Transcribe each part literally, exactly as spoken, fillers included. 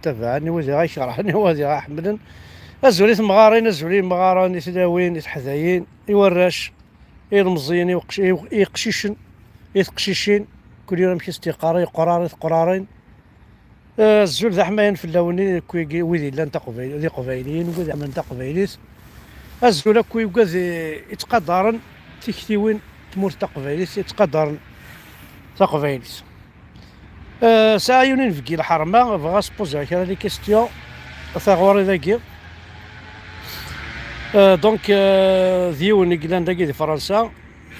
ttabaɛen, i wid i ɣ-ikerhen, i wid i ɣ-iḥemmlen. Azul i temɣarin, azul i yemɣaren, i tlawin, i teḥdayin, i warrac, i ilemẓiyen, i uqc-, i uq-, i iqcicen, i teqcicin, kul yiwen amek i s-t-yeqqar, i uqrar, i teqrarin. Eh, azul d aḥmayan fell-awen, i kwi-, wid yellan taqbayl-, d iqbayliyen, wid iḥemmlen taqbaylit. Azul akk i ugad i, i ttqadaren tiktiwin n tmurt taqbaylit, i ttqadaren taqbaylit. Eh, sɛiɣ yiwen inebgi lḥerma, bɣiɣ ad s-poser kra les questions, taɣuri dagi. Eh, donc, eh, d yiwen i yellan dagi di Fransa,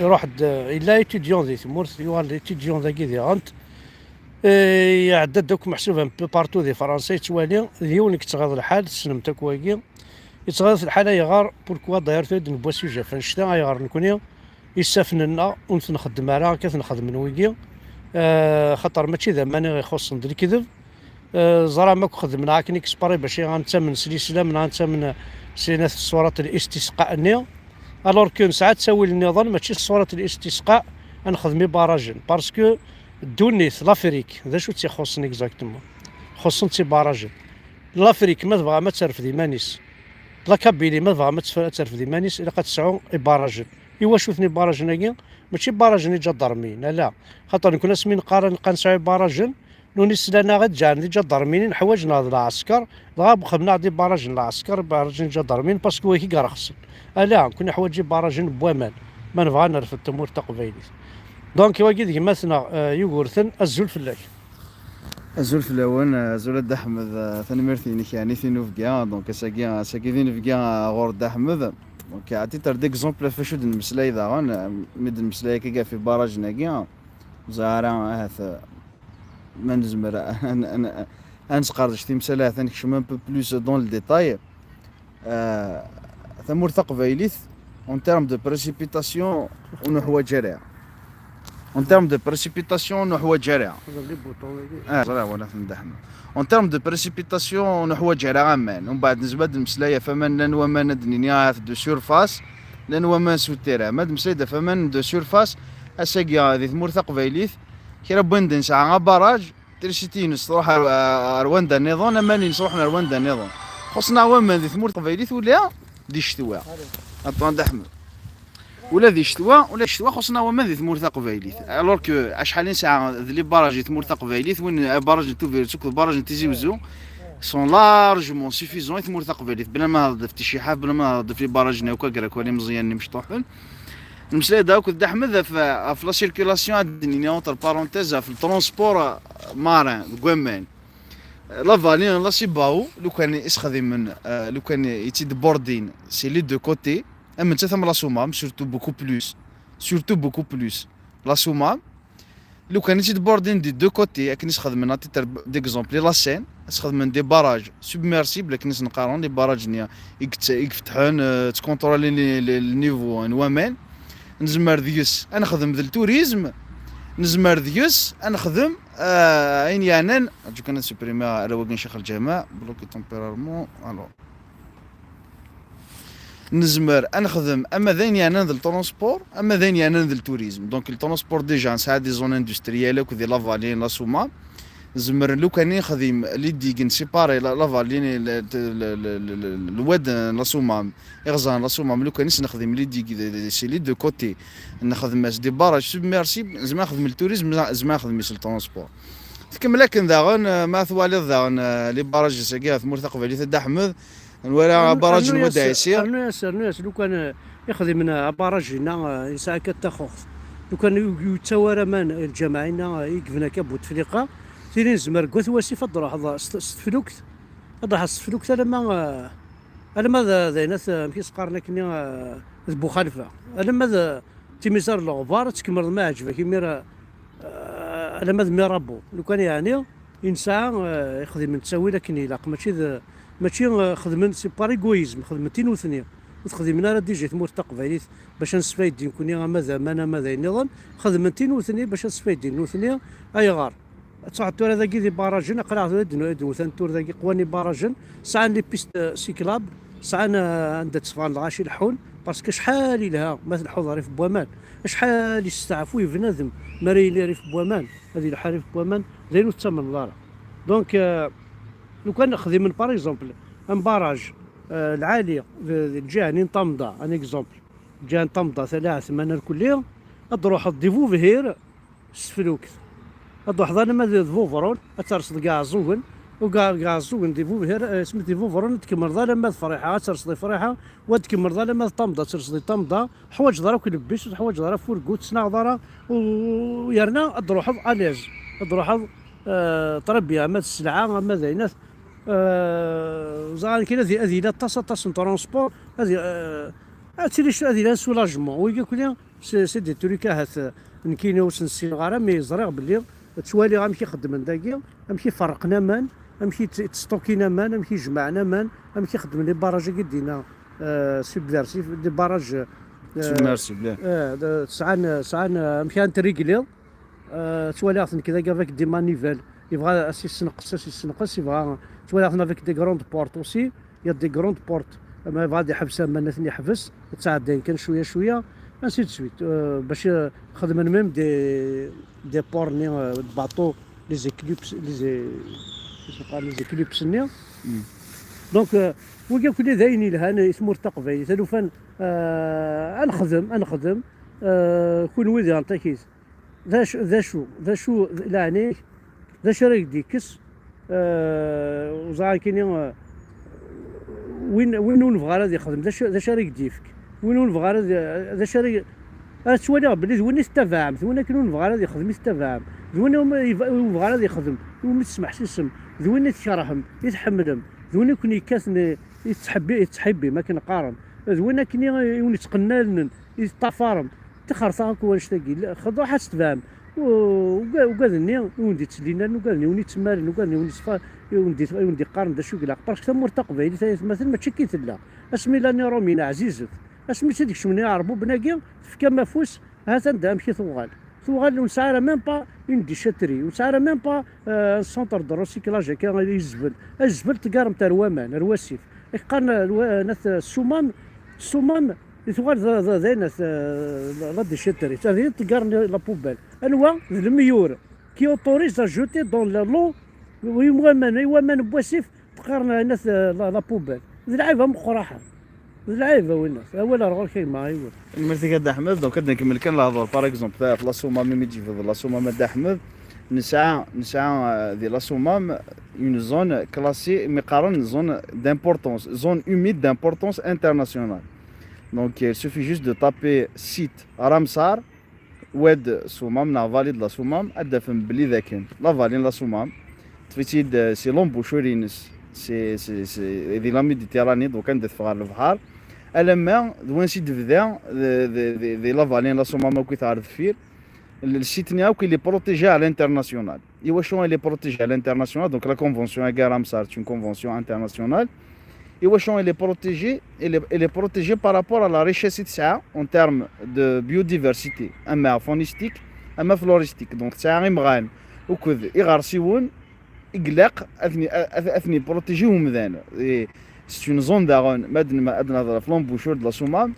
iruḥ-d, eh, yella étudiant di tmurt, yuɣal d étudiant dagi diɣent. Eh, iɛedda-d akk meḥsub un peu partout di Fransa, yettwali, d yiwen i yettɣiḍ lḥal, tessnemt akk wagi. Yettɣiḍ lḥal ayɣer, pourquoi d'ailleurs tura d-newwi sujet ɣef annect-a, ayɣer nekni isaffen-nneɣ ur ten-nxeddem ara akka t-nxeddmen wigi, eh, xaṭer mačči d aman i ɣ-ixuṣṣen d lekdeb. Eh, ẓran akk xedmen akken exprès bac ad nettamen s lislam, neɣ ad nettamen s inat ṣṣurat n listisqa-nni. Alors que nesɛa ttawil nniḍen, mačči ṣṣurat n listisqa ad nexdem ibarajen. Parce que ddunit, l'Afrique, d acu tt-ixuṣṣen exactement? Xuṣṣen-tt ibarajen. L'Afrique, ma tebɣam ad terfed iman-is, la Kabylie, ma tebɣam ad tef-, ad terfed iman-is, ilaq ad tesɛu ibarajen. Iwacu-ten ibarajen-agi? Mačči ibarajen iǧadarmiyen, ala. Xaṭer nekni asmi neqqar, neqqar nesɛu ibarajen, nuni slan-aɣ-d ǧeɛlen d iǧadarmiyen, ḥwaǧen-aɣ d lɛesker, dɣa xedmen-aɣ-d ibarajen n lɛesker, ibarajen n iǧadarmiyen, parce que wagi i irexsen. Ala, nekni neḥwaǧ ibarajen n waman, ma nebɣa ad nerfed tamurt taqbaylit. Donc, wagi d gma-tneɣ, eh, Yugurten, azul fell-ak. Azul fell-awen, azul a Dda Ḥmed, eh, tanemmirt-inek, yeɛni tinubga. Donc, ass-agi, ass-agi d inebgi, eh, ɣur Dda Ḥmed. Donc, à titre d'exemple, ɣef wacu d-nemmeslay daɣen, eh, mi d-nemmeslay akka ɣef ibarajen-agi, ur ẓriɣ ara ahat, eh, ma nezmer a, a, a, a nesqerdec timsal ahat ad nekcem un peu plus dans le détail. Eh, tamurt taqbaylit, en termes de précipitation, ur nuḥwaǧ ara. En termes de précipitation, ur nuḥwaǧ ara. Ah, ẓriɣ, wala ten-, Dda Ḥmed. En termes de précipitation, ur nuḥwaǧ ara aman. Umbeɛd nezmer ad d-nemmeslay ɣef aman, llan waman, ad d-nini, ahat de surface, llan waman souterrain. Ma d-nemmeslay ɣef aman de surface, ass-agi, di tmurt taqbaylit, kra n wanda nesɛa abaraj, trisiti-ines truḥ ar, ar wanda nniḍen, aman-ines ruḥen ar wanda nniḍen. Xuṣṣen-aɣ waman di tmurt taqbaylit ula di ccetwa. Attends, Dda Ḥmed. Ula di ccetwa, ula di ccetwa xuṣṣen-aɣ waman di tmurt taqbaylit. Alors que acḥal i nesɛa d les barrages di tmurt taqbaylit, win abaraj n Tubiret akked baraj n Tizi Wezzu, sont largement suffisants i tmurt taqbaylit. Bla ma nehḍer ɣef Tici Ḥaf, bla ma nehḍer ɣef les barrages-nni akk, Agrakal, Imeẓyanen, Imecṭuḥen. Nemmeslay-d akked Dda Ḥmed ɣef, ɣef la circulation, ad d-nini entre parenthèses, ɣef le transport, euh, marin, deg waman. La vallée n la Cibao, lukan i s-xdimen, euh, lukan i tt-id-bordin, c'est les deux côtés. Am nettat am la Soummam, surtout beaucoup plus. Surtout beaucoup plus. La Soummam, lukan i tt-id-bordin des deux côtés, akken i s-xedmen, à titre d'exemple, i la Seine, a s-xedmen des barrages submersibles, akken i s-neqqaren, les barrages-nni i yett-, i ifetḥen, euh, ttkontrolin le, le, le niveau n waman. Nezmer deg-s ad nexdem d le tourisme, nezmer deg-s ad nexdem, euh, ayen yeɛnan, rǧu kan ad supprimer arraw-agi n Ccix Lǧameɛ, bloqué temporairement, alors. Nezmer ad nexdem ama d ayen yeɛnan d le transport, ama d ayen yeɛnan d le tourisme. Donc, le transport, déjà, nesɛa des zones industrielles akked la vallée n la Soummam. Zemren lukan i nexdim les digues, nséparer la, la vallée, le, le, le, le, le, le wad n la Soummam, iɣẓer n la Soummam, lukan i s-nexdim les digues, de, de, c'est les deux côtés. Nexdem-as des barrages submersibles, nezmer ad nexdem le tourisme, nezmer ad nexdem le transport. Tkemmel akken daɣen, euh, ma twaliḍ daɣen, euh, les barrages-agi ɣef tmurt taqbaylit, a Dda Ḥmed, nwala abaraj n Wad Ɛisi. Rnu-yas, rnu-yas, lukan, eh, ixdimen abaraj-inna, eh, yesɛa kan taxuxt. Lukan ur, ur yettawi ara aman, eh, lǧameɛ-inna, eh, i yebna akka Butefliqa, tili nezmer deg wat wasif ad d-truḥeḍ s, s teflukt, ad d-truḥeḍ s teflukt alamma, eh, alamma d, d ayen at, amek i s-qqaren akkenni, eh, d Buxalfa. Alamma d Timizar n Leɣbar, ad tkemmleḍ ma ɛǧeb-ak imir, eh, alamma d Mirabeau. Lukan yeɛni i nesɛa, eh, ixdimen ttawil akken ilaq, mačči d, mačči, eh, xedmen, c'est par égoïsme, xedmen i nutni. Ur t-xdimen ara déjà i tmurt taqbaylit bac ad nesfaydi nekni ama d aman ama d ayen nniḍen, xedmen i nutni bac ad sfaydin nutni. Ayɣer? Ad truḥeḍ tura dagi di barrajen, aql-aɣ tura d-, d-, d-, tura dagi qwan ibarajen, sɛan les pistes, euh, cyclables, sɛan, euh, anda tteffɣen lɣaci leḥḥun, parce que acḥal ilha ma tleḥḥuḍ rrif n waman, acḥal yesteɛfu bnadem mi ara yili rrif n waman, ad yelḥu rrif n waman, d ayen ur tettamneḍ ara. Donc, euh, Lukan xdimen, par exemple, un barrage, euh, lɛali, d, d lǧiha-nni n Tamda, un exemple. Lǧiha n Tamda, Talaɛt, Manarkulli, ad d-ruḥeḍ di Bubhir, s teflukt. Ad d-ruḥeḍ alamma d, d Bubrun, ad terseḍ deg Iɛeẓẓugen, u deg, deg Iɛeẓẓugen di Bubhir, eh, isem di Bubrun, ad tkemmleḍ alamma d Friḥa, ad terseḍ di Friḥa, u ad tkemmleḍ alamma d Tamda, ad terseḍ di Tamda, ur teḥwaǧeḍ ara akk lebbi-s, ur teḥwaǧeḍ ara afurgu, ur tettnaɣeḍ ara, u yerna ad d-ruḥeḍ à l'aise, ad d-ruḥeḍ, eh, très bien, ama d sselɛa, ama d ayen, eh, ẓer kan ad, ad yili aṭas, aṭas n transport, ad, eh, ad tili, ad yili un soulagement. Wigi akk c'est, c'est des trucs ahat, euh, nekkini ur sen-ssineɣ ara, mais ẓriɣ belli ttwaliɣ amek i xeddmen dagi, amek i ferrqen aman, amek i tt-, ttstokin aman, amek i jemɛen aman, amek i xeddmen les barrages-agi d-inna, euh, subversifs, des barrages, euh, submersibles, euh, de-, sɛan, sɛan, euh, amek ara t-régler, euh, ttwaliɣ-t nekk dagi avec des manivelles, yebɣa ad s-yessenqes, ad s-yessenqes, yebɣa, ttwaliɣ-ten avec des grandes portes aussi, il y a des grandes portes. Ma yebɣa ad iḥbes aman, ad ten-iḥbes, ttɛeddayen kan cwiya cwiya, ainsi de suite. Euh, bac, euh, xedmen même des, des ports-nni, euh, de bateaux, les éclipses, les é-, je sais pas, les éclipses-nni. Donc, euh, wigi akk d ayen yelhan i tmurt taqbaylit. Alufan, euh, ad nexdem, ad nexdem, euh, kunwi diɣen takit. D acu, d acu, d acu, leɛnaya-k, d acu ara k-d-yekkes, eh, uẓar akini, eh, win, win ur nebɣi ara ad yexdem, d acu, d acu ara k-d-yefk? Win ur nebɣi ara ad, d acu ara y-, ad ttwaliɣ belli d win i tettabaɛem, d win akken ur nebɣi ara ad yexdem i tettabaɛem, d win ur, ur nebɣi ara ad yexdem, iwumi tesmeḥsisem, d win i tkerhem, i tḥemmlem, d win i ken-yekkaten, i tettḥibbi-, i tettḥibbim, akken qqaren, d win akken i, i wen-ittqennalen, i teṭṭafarem. Tixerṣaɣ akk wanect-agi. La, xḍu-, ḥa tetbeɛem. U-, uga-, ugaden-nni i wen-d-ittellin, ugaden-nni i wen-ittemmalen, ugaden-nni i wen-ittfa-, i wen-d-, i wen-d-iqqaren d acu i ilaq. Parce que tamurt taqbaylit, ay atmaten, mačči akka i tella. Asmi llan Iṛumyen ɛzizet, asmi tt-id-kecmen Iɛerbuben-agi, tefkam afus, ha-t-an da amek i tuɣal. Tuɣal ur nesɛi ara même pas une déchetterie, ur nesɛi ara même pas, euh, un centre de recyclage akka i zzbel. Zzbel teggarem-t ar waman, ar wasif. Ak qqaren, euh, lwa-, nat, euh, ssumam, ssumam, i tuɣal d, d, d ayen, euh, la, la déchetterie. Tadin teggarem la poubelle. Anwa? D lemyur qui autorise à jeter dans la, l'eau, i waman, i waman n wasif, teqqaren, euh, nat, euh, la, la poubelle. D lɛib ameqqraḥ. D lɛib a winna. Awal ar ɣur-k a gma, aywa. Tanemmirt-ik a Dda Ḥmed. Donc ad nkemmel kan lehdur, par exemple, ta-, ɣef la Soummam, imi d-tjebdeḍ la Soummam a Dda Ḥmed, nesɛa, nesɛa, euh, di la Soummam une zone classée, mi qqaren zone d'importance, zone humide d'importance internationale. Donc il suffit juste de taper site Ramsar, Wad Soummam neɣ vallée de la Soummam, ad d-tafem belli d akken la vallée n la Soummam, ṭṭef-itt-id, euh, si l'embouchure-ines, si, si, si, di la Méditerranée, donc anda teffeɣ ɣer lebḥer, alamma d wansi d-tebda, d, d, d, di la vallée n la Soummam akkit ɣer deffir, l-, site-nni akk il est protégé à l'international. Iwacu il est protégé à l'international? Donc la convention-agi Ramsar, c'est une convention internationale. Iwacu il est protégé? Il est, il est protégé par rapport à la richesse i tesɛa en termes de biodiversité, ama faunistique, ama floristique. Donc tesɛa imɣan akked iɣersiwen i ilaq ad ten-, ad, ad ten-iprotégé umdan. Et c'est une zone daɣen, ma ad n-, ad nehder ɣef l'embouchure de la Soummam,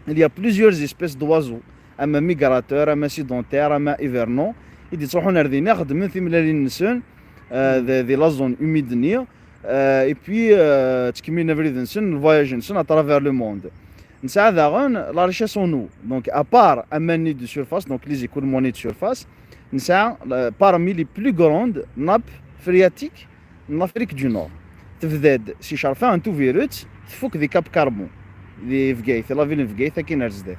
il y a plusieurs espèces d'oiseaux, ama migrateurs, ama sédentaires, ama hivernants, i d-ittruḥun ar dinna, xeddmen timellalin-nsen, euh, di, di la zone humide-nni, euh, et puis, euh, ttkemmilen abrid-nsen, le voyage-nsen à travers le monde. Nesɛa daɣen la richesse en eau. Donc, à part aman-nni de surface, donc les écoulements-nni de surface, nesɛa, euh, parmi les plus grandes nappes phréatiques en Afrique du Nord. Tebda-d si Cerfa n Tubiret, tfuk di Cap Carbon, di Bgayet, la ville n Bgayet, akin ar zdat.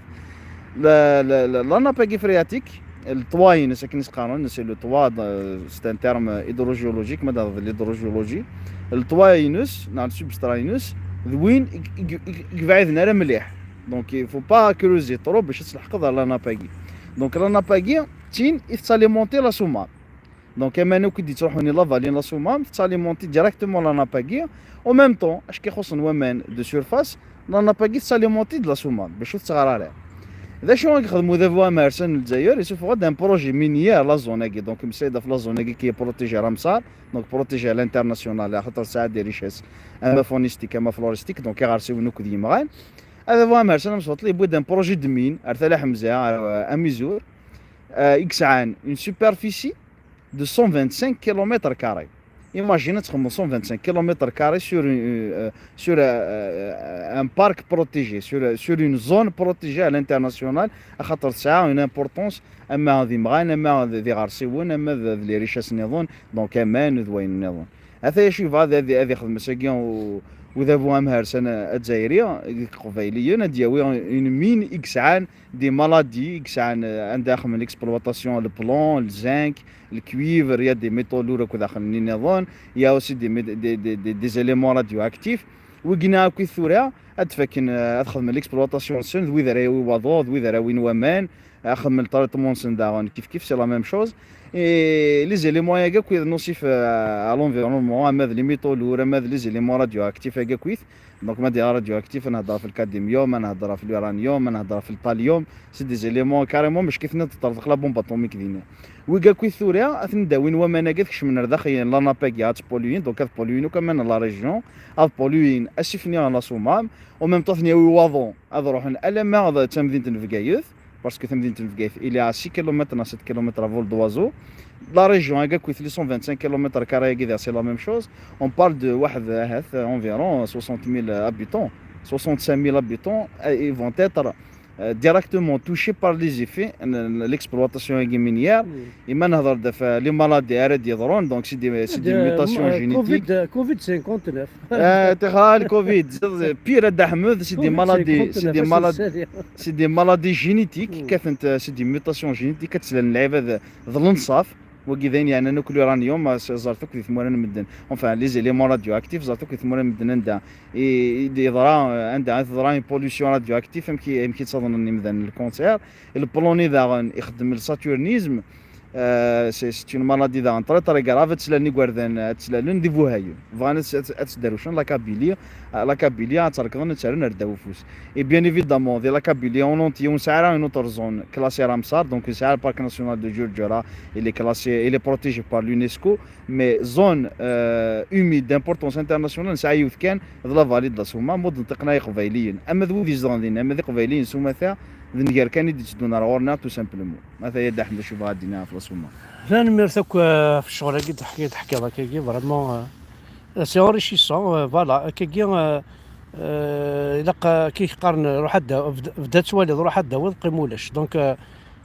La, la, la, la nappe-agi phréatique, le toit-ines, akken i s-qqaren, c'est le toit, euh, c'est un terme hydrogéologique, ma d l'hydrogéologie. Le toit-ines, neɣ le substrat-ines, d win i, i, i, i yebɛiden ara mliḥ. Donc, il faut pas creuser trop bac ad tleḥqeḍ ɣer la nappe-agi. Donc, la nappe-agi, d tin i tettalimenté la Soummam. Donc, aman akk i d-yettruḥun i la vallée n la Soummam, tettalimenté directement la nappe-agi. En même temps, acku ixuṣṣen waman de surface, la nappe-agi tettalimenté-d la Soummam, bac ur tettɣar ara. D acu i yexdem udabu amehersan n Lezzayer? Yessufeɣ-d un projet minier la zone-agi. Donc, yemmeslay-d ɣef la zone-agi qui est protégée Ramsar, donc protégée à l'international, axaṭer tesɛa des richesses, ama faunistique, ama floristique, donc iɣersiwen akked yimɣan. Adabu amehersan amesbaṭli yewwi-d un projet de mine ar Tala Ḥemza, ar, euh, Amizur, euh, i yesɛan une superficie de cent vingt-cinq kilomètres carrés. Imagine ad txedmeḍ cent vingt-cinq kilomètres carrés sur, euh, sur euh, un parc protégé, sur, sur une zone protégée à l'international, axaṭer tesɛa une importance ama d imɣan, ama d d iɣersiwen, ama d d les richesses nniḍen, donc aman d wayen nniḍen. Ata acu yebɣa ad ad ixdem ass-agi u- udabu amharsan azzayri deg Iqbayliyen, ad d-yawi une mine i yesɛan des maladies, i yesɛan, euh, anda xedmen l'exploitation, le plomb, le zinc, le cuivre, il y a des métaux lourds akked axen nniḍen, il y a aussi des, mé- des, des, des, des éléments radioactifs. Wigina akkit tura ad d-fakken, euh, ad xedmen l'exploitation-nsen, d wid ara yawi waḍu, d wid ara awin waman, ad xedmen le traitement-nsen daɣen kif kif, c'est la même chose. Et les éléments-agi akk nocifs, euh, à l'environnement, ama d les métaux lourds, ama d les éléments radioactifs-agi akkit. Donc ma d radioactif, ad nehder ɣef le cadmium, ad nehder ɣef l'uranium, ad nehder ɣef le thallium, c'est des éléments carrément, mačči kif teṭṭerḍeq la bombe atomique dinna. Wigi akkit tura ad ten-id-awin waman-agi, ad kecmen ar daxel n la nappe-agi, ad polluin, donc ad polluin akk aman n la région, ad polluin asif-nni n la Soummam, en même temps ad ten-yawi waḍu, ad ruḥen alamma d tamdint n Bgayet, parce que tamdint n Bgayet il est à six kilomètres neɣ sept kilomètres à vol d'oiseau. La région-agi akkit les cent vingt-cinq kilomètres carrés-agi, c'est la même chose. On parle de waḥed, ahat, environ soixante mille habitants, soixante-cinq mille habitants, euh, ils vont être, euh, directement touchés par les effets n l'exploitation-agi minière. Ima nehder-d ɣef les maladies ara d-yeḍrun, donc c'est des, c'est des mutations génétiques. Covid, euh, Covid cinquante-neuf. Ah, tixra le Covid, pire, a Dda Ḥmed, c'est des maladies, c'est des maladies, c'est des maladies génétiques, kkatent, euh, c'est des mutations génétiques, ad ttlen lɛibad d lenṣaf. Wagi d ayen yeɛnan akk l'uranium, euh, ẓert akk di tmura n medden. Enfin, les éléments radioactifs, ẓert akk di tmura n medden anda i, i d-yeḍra, euh, anda i teḍra une pollution radioactive, amek i, amek i ttaḍnen imdanen le cancer. Le plomb-nni daɣen ixeddem le saturnisme. Euh, c'est, c'est une maladie daɣen très, très grave. Ad ttlen igerdan, ad tlalen di Buhayu. Bɣan ad, ad, ad sderwcen la Kabylie. Euh, la Kabylie ad tt-rekḍen, ad tt-rren ar ddaw ufus. Et bien évidemment, di la Kabylie en entier, ur nesɛi ara une autre zone classée Ramsar, donc nesɛa le parc national de Djurdjura, il est classé, il est protégé par l'UNESCO, mais zone, euh, humide d'importance internationale, nesɛa yiwet kan, d la vallée de la Soummam, ur d-nṭiqen ara Iqbayliyen. Ama d wid izedɣen dinna, ama d Iqbayliyen s umata, d nnger kan i d-itteddun ar ɣur-neɣ, tout simplement. Ata ya Dda Ḥmed acu yebɣa ad d-yini ɣef la Soummam. Tanemmirt akk, eh, ɣef ccɣel-agi d-teḥki-, d-teḥkiḍ akkagi, vraiment, eh, c'est enrichissant, eh, voilà, akkagi, eh, eh, ilaq, eh, akka i k-qqaren, ruḥ ad da-, bd-, bda ad twaliḍ, ruḥ ad d-tawiḍ, qqim ulac. Donc, eh,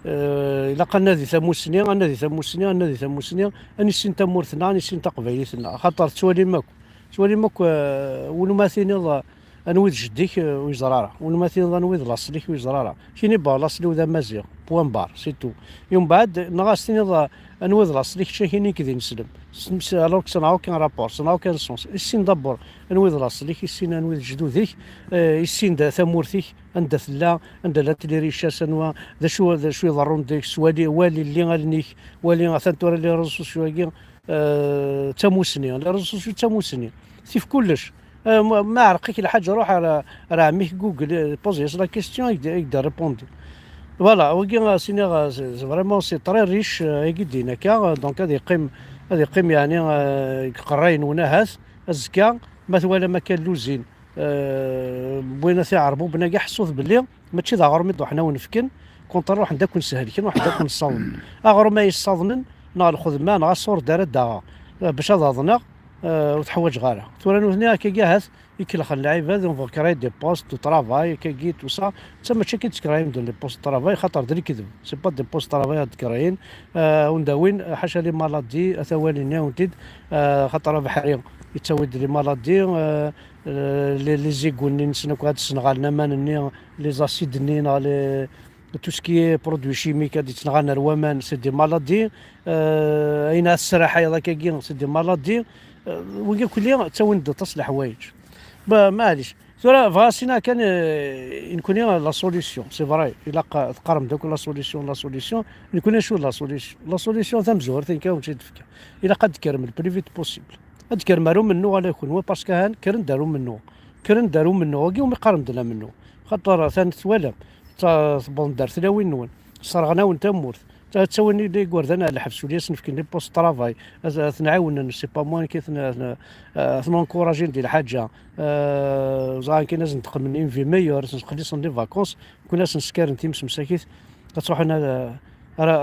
eh, ilaq ad nadi tamusni, ad nadi tamusni, ad nadi tamusni, ad nissin tamurt-nneɣ, ad nissin taqbaylit-nneɣ. Axaṭer tettwalim akk, tettwalim akk, eh, win ma tiniḍ, eh, anwi d jeddi-k, eh, ur yeẓri ara. Win ma tiniḍ anwi d laṣel-ik, ur yeẓri ara. Kini, bon, laṣel-iw d amaziɣ, point barre, c'est tout. Et mbeɛd, neɣ ad s-tiniḍ, eh, anwi d laṣel-ik, kečč akini nekk d ineslem. S-, s-, alors que ça n'a aucun rapport, ça n'a aucun sens. Issin d'abord anwi d laṣel-ik, issin anwi d lejdud-ik, eh, issin d tamurt-ik, anda tella, anda llant les richesses, anwa, d acu, d acu iḍerrun deg-s, wali, wali lli allen-ik, wali atan tura les réseaux sociaux-agi, eh, d tamusni, les réseaux sociaux d tamusni, tif kullec. Eh, ma, ma ɛerq-ik lḥaǧ, ruḥ ar, ar ɛemmi-k Google, eh, pose-as la question, i k-d-, i k-d-répondre. Voilà, wagi, eh, sini, eh, c'est, c'est vraiment, c'est très riche, eh, agi d-yenna akka, eh, donc ad yeqqim, ad yeqqim, yeɛni, eh, deg iqerray-nwen ahat, azekka, ma twalam akka lluzin, eh, wwin-as iɛerbuben-agi, ḥṣut belli mačči d aɣrum i d-ruḥen ad wen-fken, contraire, ruḥen-d ad ken-shelken, ruḥen-d ad ken-ssaḍnen. Aɣrum ay ssaḍnen, neɣ lxedma, neɣ aṣur d ara d-aɣeɣ, eh, bac ad aḍneɣ, eh, ur t-ḥwaǧeɣ ara. Tura nutni akkagi ahat i kelxen lɛibad, on va créer des postes de travail, akkagi, tout ça. Netta mačči akka i d-skrayen des postes de travail, xaṭer d lekdeb. C'est pas des postes de travail ad d-krayen. Euh, unda win, ḥaca les maladies, ata walin-nni, euh, xaṭer abeḥri yettawi-d les maladies, euh, euh, les, les égouts-nni-nsen akk ad ssenɣalen aman-nni, les acides-nni, neɣ les, tout ce qui est produits chimiques ad d-yettnɣan ar waman, c'est des maladies. Euh, ayen ad tesraḥayeḍ akkagi, c'est des maladies. Euh, wigi kulli ttawin-d aṭas n leḥwayeǧ. Ba, maɛlic. Tura bɣiɣ ad s-iniɣ kan, euh, i nekkni la solution, c'est vrai, ilaq, euh, teqqarem-d akk la solution, la solution. Nekkni acu d la solution? La solution tamezwarut, nekk ad wen-tt-id-fkeɣ. Ilaq ad d-tkerrem le plus vite possible. Ad d-tkerrem ar umennuɣ ala kunwi, parce que han kkren-d ar umennuɣ. Kkren-d ar umennuɣ-agi umi qqaren-d la mennuɣ. Xaṭer atan twalam, ta-, tewwḍem-d ar tlawin-nwen, sserɣen-awen tamurt. Ta-, ttawin i-, igerdan ar lḥebs, uli ad sen-fken les postes de travail, ad, ad ten-ɛiwnen, c'est pas moins, ad ten-, ad ten-, ad ten-encouragen di lḥaǧa. Euh, ẓran kan ad sen-d-qemmen une vie meilleure, ad sen-xellisen les vacances, kun ad sen-skaren times msakit, ad truḥen ad, ara,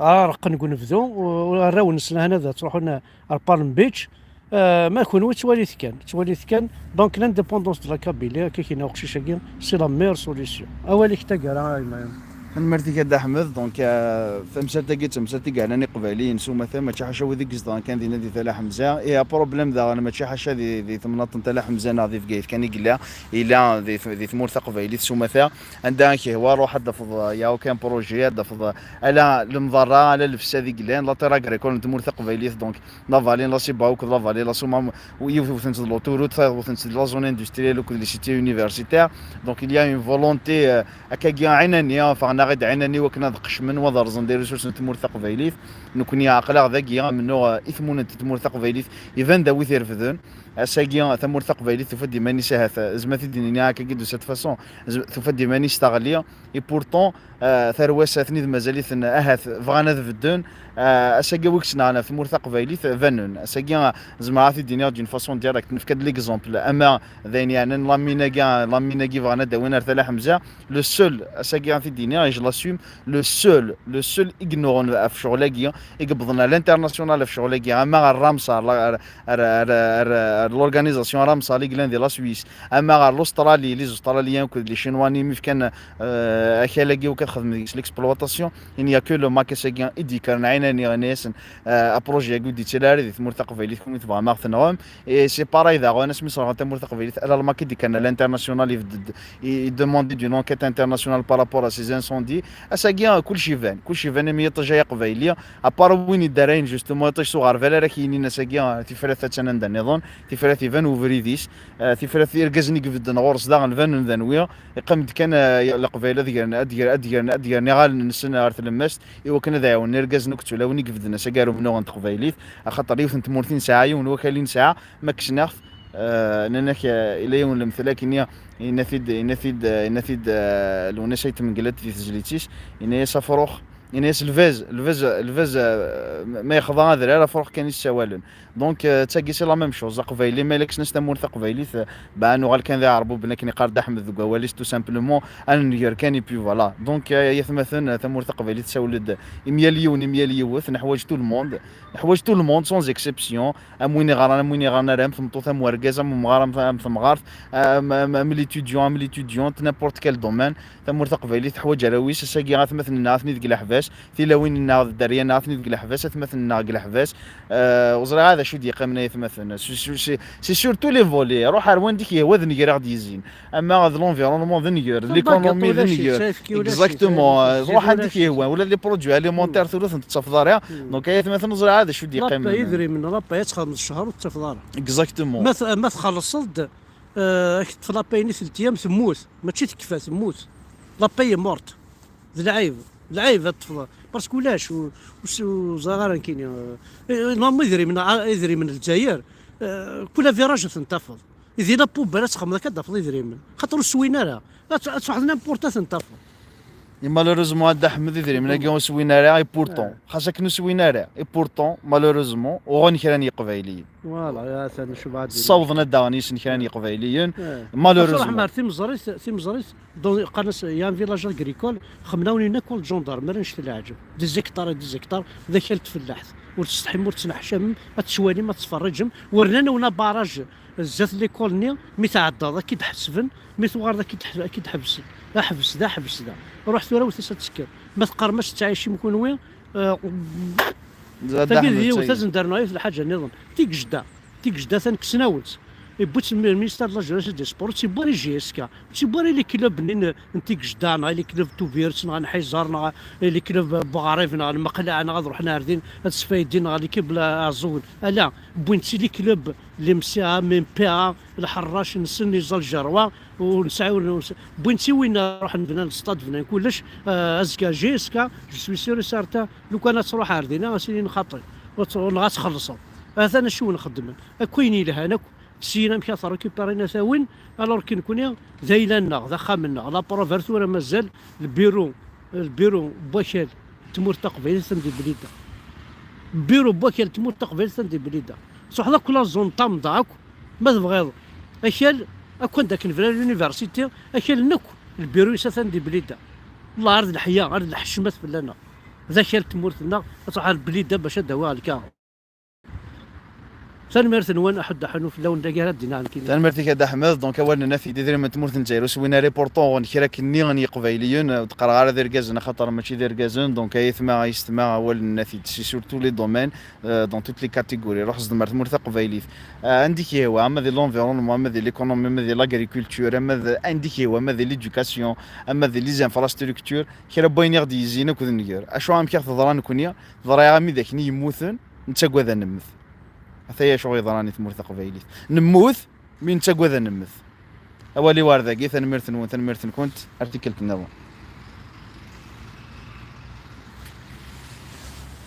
ara reqqen deg unebdu, u, u arraw-nsen ahan ad truḥen ar Palm Beach, Ma kunwi ttwalit kan, ttwalit kan. Donc l'indépendance de la Kabylie, akka i k-yenna uqcic-agi, c'est la meilleure solution. Awal-ik taggara a Ibrahim. Tanemmirt-ik a Dda Ḥmed. Donc, euh, tamsalt-agi d tamsalt i yeɛnan Iqbayliyen s umata, mačči ḥaca wid i izedɣen kan dinna di Tala Ḥemza. Et approblème daɣen mačči ḥaca di, di temnaḍt n Tala Ḥemza neɣ di Bgayet kan i yella, yella di, di tmurt taqbaylit s umata. Anda i k-yehwa ruḥ ad d-tafeḍ, euh, y a aucun projet, ad d-tafeḍ, euh, ala lemḍerra, ala lefsad i yellan, la terre agricole n tmurt taqbaylit. Donc, la vallée n la Sibawt akked la vallée n la Soummam, yiwet wten-tt d l'autoroute, tayeḍ wten-tt d la zone industrielle akked les cités universitaires. Donc il y a une volonté, euh, akkagi ɛinani, ffɣen-aɣ-id ɛinani wakken ad qecmen, wa ad rẓen des ressources n tmurt taqbaylit. Nekkni aql-aɣ dagi, amennuɣ, euh, i tmunent n tmurt taqbaylit, iban d awit irefden. Ass-agi tamurt taqbaylit tufa-d iman-is ahat, euh, zma t-id-nini akkagi de cette façon, z-, tufa-d iman-is teɣli. Et pourtant, euh, tarwa-s atni d mazal-iten ahat bɣan ad beddun. Euh, ass-agi wi yettnaɣen ɣef tmurt taqbaylit, euh, banen. Ass-agi, euh, zemreɣ ad t-id-iniɣ d'une façon directe, nefka-d l'exemple. Ama d ayen yeɛnan la mine-agi, la mine-agi bɣan ad d-awin ar Tala Ḥemza, le seul, ass-agi ad t-id-iniɣ, et je l'assume, le seul, le seul i yennuɣen ɣef ccɣel-agi, i yewwḍen à l'international ɣef ccɣel-agi, ama ɣer Ramsar, la, ar, ar, ar, ar, ar l'organisation Ramsar i yellan di la Suisse, ama ɣer l'Australie, les Australiens akked les Chinois-nni mi fkan, euh, akal-agi akk ad xedmen deg-s l'exploitation. Il n'y a que le Makas-agi i d-yekkren ɛinani, yenna-yasen, euh, approjet-agi ur d-yettili ara di tmurt taqbaylit, kunwi tebɣam ad ɣ-tenɣem. Et c'est pareil daɣen, asmi sserɣen tamurt taqbaylit, ala le Mac i d-yekkren à l'international, il, il demande d'une enquête internationale par rapport à ces incendies. Ass-agi, euh, kullec iban, kullec iban imi iṭij-a aqbayli, à part win yeddarrayen justement iṭij s uɣerbal ara k-yinin ass-agi, euh, tifrat attan anda nniḍen, tifrat iban ubrid-is, euh, tifrat irgazen i ibedden ɣur-s daɣen banen d anwi, iqqim-d kan, euh, leqbayel ad gren, ad gren, ad gren, ad gren iɣallen-nsen ɣer tlemmast i wakken ad ɛiwnen irgazen akked tulawin i ibedden ass-agi ar umennuɣ n teqbaylit, axaṭer yiwet n tmurt i nesɛa, yiwen wakal i nesɛa, ma kksen-aɣ-t, euh, nnan-ak, euh, ila yiwen lemtel akkenni, yenna-t-id, yenna-t-id, euh, yenna-t-id, euh, Lwennas Ayt Mengellat di tezlit-is, yenna-yas afrux, yenna-yas lbaz, lbaz, lbaz, euh, ma yexḍa adrar, afrux kan i s-ssawalen. Donc, euh, d tagi c'est la même chose. Aqbayli, ma yella kksen-as tamurt taqbaylit, euh, ba nuɣal kan d iɛerbuben akken iqqar Dda Ḥmed deg wawal-is, tout simplement, ad nenger kan, et puis voilà. Donc, euh, yatmaten, euh, tamurt taqbaylit tessawel-d i myal yiwen, i myal yiwet, neḥwaǧ tout le monde, neḥwaǧ tout le monde, sans exception. Am win iɣran, am win iɣran ara, am tmeṭṭut, am wergaz, am umɣar, am, am temɣart, am, am, am l'étudiant, am l'étudiante, n'importe quel domaine. Tamurt taqbaylit teḥwaǧ arraw-is. Ass-agi atmaten-nneɣ atni deg leḥbas, tilawin-nneɣ d dderya-nneɣ atni deg leḥbas, atmaten-nneɣ deg leḥbas. Euh, ur ẓriɣ ara d acu d-yeqqimen ay atmaten. C'est, c'est, c'est, c'est sur tous les volets. Ruḥ ar wanda i k-yehwa ad nger-aɣ-d yizin. Ama d l'environnement d nger, l'économie d nger. Exactement. Ruḥ anda i k-yehwa. Ula d les produits alimentaires tura ur ten-tettafeḍ ara. Donc ay atmaten ur ẓriɣ ara d acu d-yeqqimen. Idrimen, la paye ad txedmeḍ ccher ur tettafeḍ ara. Exactement. Ma t-, ma txellṣeḍ-d, euh, ad k-teṭṭef la paye-nni telt ayyam temmut. Mačči tekfa, temmut. La paye est morte. D lɛib. D lɛib ad teṭṭfeḍ. Parce que ulac, ur, ur s-, ur ẓriɣ ara nekkini, euh, eh, normalement idrimen, ah, idrimen n Lezzayer, euh, kul aviraj ad ten-tafeḍ. Di la poubelle ad txedmeḍ akka ad d-tafeḍ idrimen. Xaṭer ur swin ara. Ad, ad truḥeḍ n'importe ad ten-tafeḍ. Et malheureusement, a Dda Ḥmed, idrimen-agi ur swin ara, et pourtant. Xas akken ur swin ara, et pourtant, malheureusement, uɣen kra n Yeqbayliyen. Voilà, atan ccbaḥ. Ssawḍen ad d-aɣen yis-sen kra n Yeqbayliyen. Malheureusement. Ruḥ ar timeẓrit, timeẓrit, donc, qqaren-as, il y a un village agricole, xemmen-awen-in akk les gendarmes, ara nec leɛǧeb. Des hectares et des hectares, d akal n tfellaḥt. Ur tsetḥim, ur tettneḥcamem, ad tettwalim, ad tettferriǧem. Wernan-awen abaraj zdat l'école-nni, mi tɛeddaḍ, ad k-id-ḥesben, mi tuɣaleḍ, ad k-id-ḥebsen. Aḥbes da, aḥbes da. Ruḥ tura, wet-as ad tekker. Ma teqqarem-as tettɛicim kunwi, euh, tagi d yiwet, ad sen-d-rnuɣ yiwet lḥaǧa nniḍen. Tigejda, tigejda atan kksen-awen-tt. Yewwi-tt le ministère de la Jeunesse et des Sports, ur tt-yewwi ara J S K, ur tt-yewwi ara les clubs-nni n, n Tigejda, neɣ les clubs n Tubiret, neɣ n Ḥizar, neɣ les clubs n Buɣrib, neɣ Lmeqleɛ, neɣ ad ruḥen ar din, ad sfaydin, neɣ l'équipe la Aẓul. Ala, wwin-tt les clubs, les M C A, M P A, Lḥerrac, nessen, les Algérois, ur nesɛi, ur nesɛi. Wwin-tt i win ruḥen bnan stade, bnan kullec, euh, azekka J S K, je suis sûr et certain, lukan ad truḥ ar dinna, ad s-inin xaṭi, ur tt-, neɣ ad txellṣeḍ. Atan acu i wen-xeddmen. Akk ayen yelhan akk, syin amek ad t-récupérin ad t-awin, alors que nekkni d ayla-nneɣ, d axxam-nneɣ. La preuve ar tura mazal lbiru, lbiru n wakal n tmurt taqbaylit atan di Blida. Lbiru n wakal n tmurt taqbaylit atan di Blida. Truḥeḍ akk la zone tamḍa akk, ma tebɣiḍ akal, akk anda akken bnan l'université, akal-nni akk, lbiru-is atan di Blida. Wellah ar d leḥya, ar d lḥecmat fell-aneɣ. D akal n tmurt-nneɣ, ad truḥ ar Blida bac ad d-awiɣ lkaɣeḍ. Tanemmirt-nwen, aḥuddu aḥunu fell-awen dagi ara d-iniɣ nekkini. Tanemmirt-ik a Dda Ḥmed. Donc, awal nna-t-id, idrimen n tmurt n Lezzayer ur swin ara, et pourtant kra-nni n Yiqbayliyen, ur d-qqareɣ ara d irgazen axaṭer mačči d irgazen, donc ay atma ay yessetma, awal nna-t-id, c'est sur tous les domaines, euh, dans toutes les catégories. Ruḥ zedem ar tmurt taqbaylit. Euh, anda i k-yehwa, ama di l'environnement, ama di l'économie, ama di l'agriculture, ama di, anda i k-yehwa, ama di l'éducation, ama di les infrastructures, kra n wayen i ɣ-d-yezzin akk d nnger. Acu amek i ɣ-teḍra nekkni? Teḍra-yaɣ ami d akken i yemmuten, nettagad ad nemmet. Ataya acu yeḍran i tmurt taqbaylit. Nemmut, mi nettagad ad nemmet. Awal-iw ar dagi, tanemmirt-nwen, tanemmirt-nkent, ar tikkelt nniḍen.